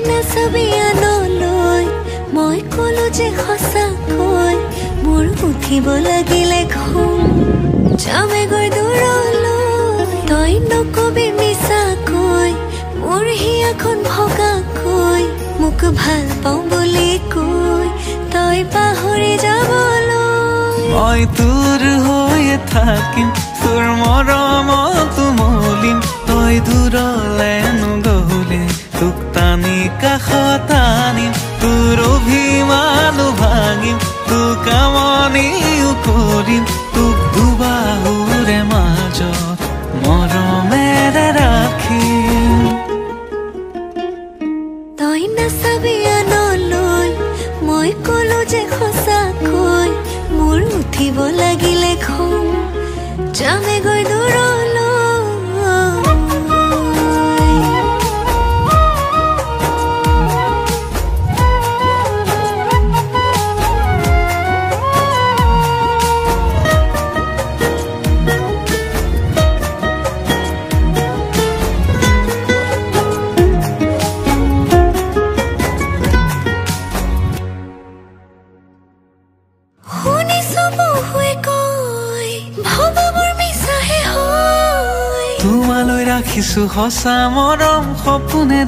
নাচাবি আনলৈ, মই কলো যে সঁচাকৈ মোৰ উঠিব লাগিলে খং, যামে গৈ দূৰলৈ। তই নকবি মিছাকৈ, মোৰ হিয়াখন ভগাকৈ, মোক ভাল পাওঁ বুলি কৈ তই পাহৰি যাবলৈ। মই তোৰ হৈয়ে থাকিম, তোৰ মৰমত মলিম, তই দূৰলে নগ'লে তোক টানি কাষত আনিম, তোৰ অভিমানো ভাঙিম, তোক আমনিও কৰিম, তোক দুবাহুৰে মাজত মৰমেৰে ৰাখিম। তই নাচাবি আনলৈ, মই কলো যে সঁচাকৈ মোৰ উঠিব লাগিলে খং, যামে গৈ দূৰলৈ। শুনিছো বহুৱে কয় ভবাবোৰ মিছাহে হয়, তোমালৈ ৰাখিছো সঁচা মৰম সপোনে।